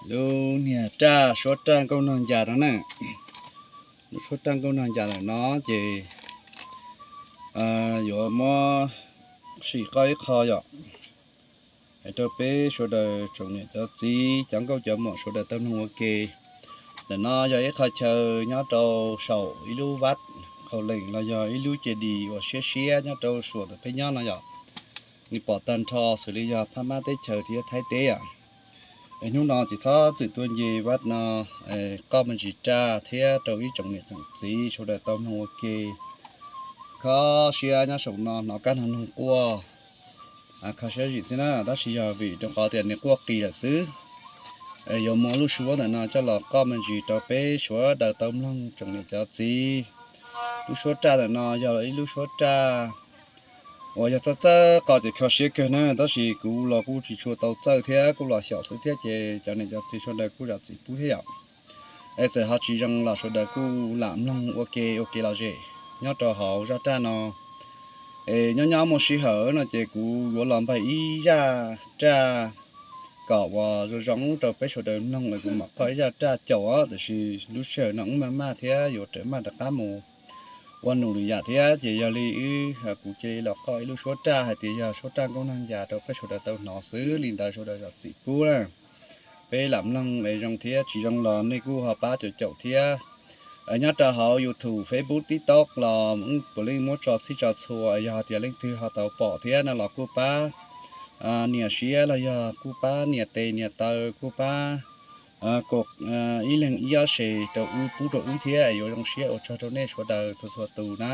lub niag raj, suab raj nkauj nog ncas no na. Lub suab raj nkauj nog ncas ntawm no ces yuav muab sim qoj ib qho yom, es rau peb sawv daws tsoom niam cov txiv, cov nkauj cov muam sawv daws tau mloog ua ke. Ntawm no yog ib qho chaw nyob rau saum ib lub vaj qhau leem los yog ib lub ceg dis uas siab siab nyob rau suam ntawm peb nyob no yom. Nws pom tag nrho xws li yog Phab Mab teb chaws thiab Thaib teb yom. Es hnub no ces txhob txwm tuaj nce vaj no, qoj me ntsis raj thiab rau ib tsoom niam tsoom txiv sawv daws tau mloog ua ke. Kho siab nyob saum no hnov kab no noog quaj, kho siab zim xwb na, tab sis yog vim rau qhov tias nws quaj qis lawm xwb. Yuav muab lub suab ntawm no coj los qoj me ntsis rau peb sawv daws tau mloog tsoom niam cov txiv. Lub suab raj ntawm no yog ib lub suab raj uas yog txawj txawj qoj ces kho siab kawg na, tab sis kuv los kuj tsis tshua tau txawj thiab, kuj los xyaum xwb thiab ces cov niam cov txiv sawv daws kuj zam txim pub thiab yom. Es txawm ho tsis zoo los sawv daws kuj lam mloog ua ke ua ke los zem nyob rau hauv zaj raj no. Es nyob nyob muaj sij hawm no ces kuv yuav los npaj ib zaj raj kom uas zoo zoo rau peb sawv daws mloog, es kuv mam qoj ib zaj raj caum os, tiam sis lub sij hawm no wb maj maj thiab yuav rawm maj rov qab mus ua num lwm yam thiab, ces yog li wb, kuv cia li los qoj ib lub suab raj hais tias yog suab raj nkauj nog ncas rau peb sawv daws tau hnov xwb li ntawd, sawv daws zam txim pub na. Peb lam mloog es zoo thiab tsis zoo los nej kuj ho pab caum caum thiab. Nyob rau hauv YouTube, Facebook, TikTok los wb puav leej muab tso txhij tso txhua, yog hais tias leej twg ho tau pom thiab no los kuj pab nias siab los yog kuj pab nias tes nias taw, kuj pab kom ib leeg ib ob share rau wb, pub rau wb thiab, yuav zoo siab ua tsaug rau nej sawv daws txhua txhua tus na.